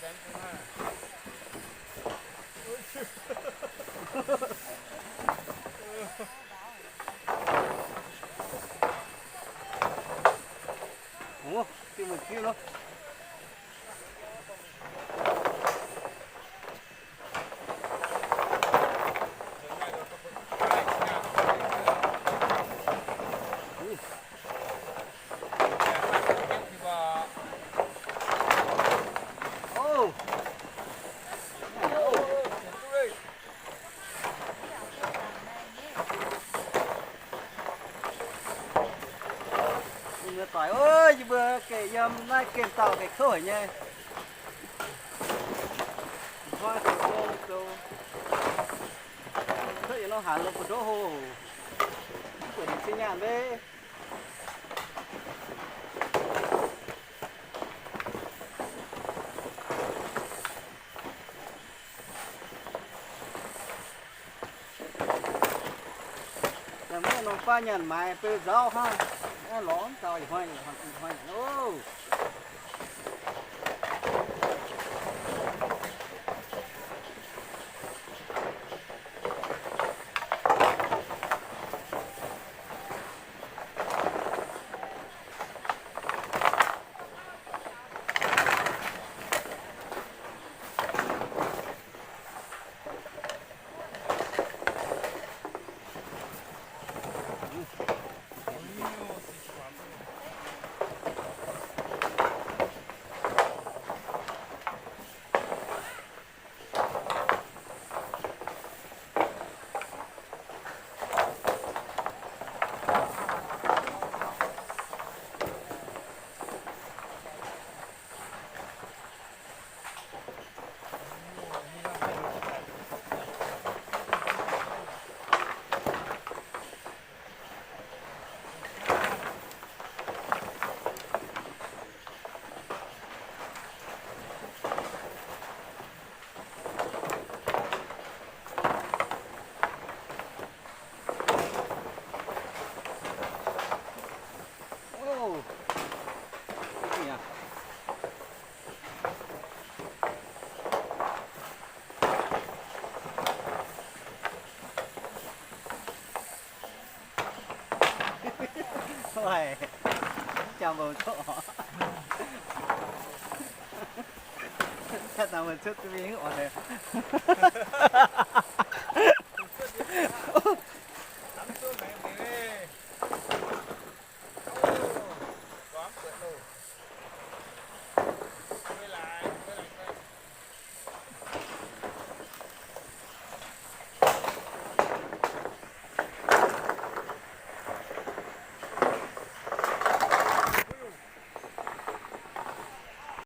Mienh muoz-doic, yie mbuo gengh yiem naaiv gengh dauh gengh kouv haic nyei. Hnoi zoux, zoux, cuotv yietc norm haaix lomh mbu'ndongv hoc, mv buatc ninh cien nyaanh mbe. Yaac maiv norm faav nyaanh maaiz beu nzauv hnangv, naaiv lorz dau ih hnoi, ih hnoi ov. Jangx mbuo cuotv oc. Cuotv dangh mbuo cuotv duqv mingh oc.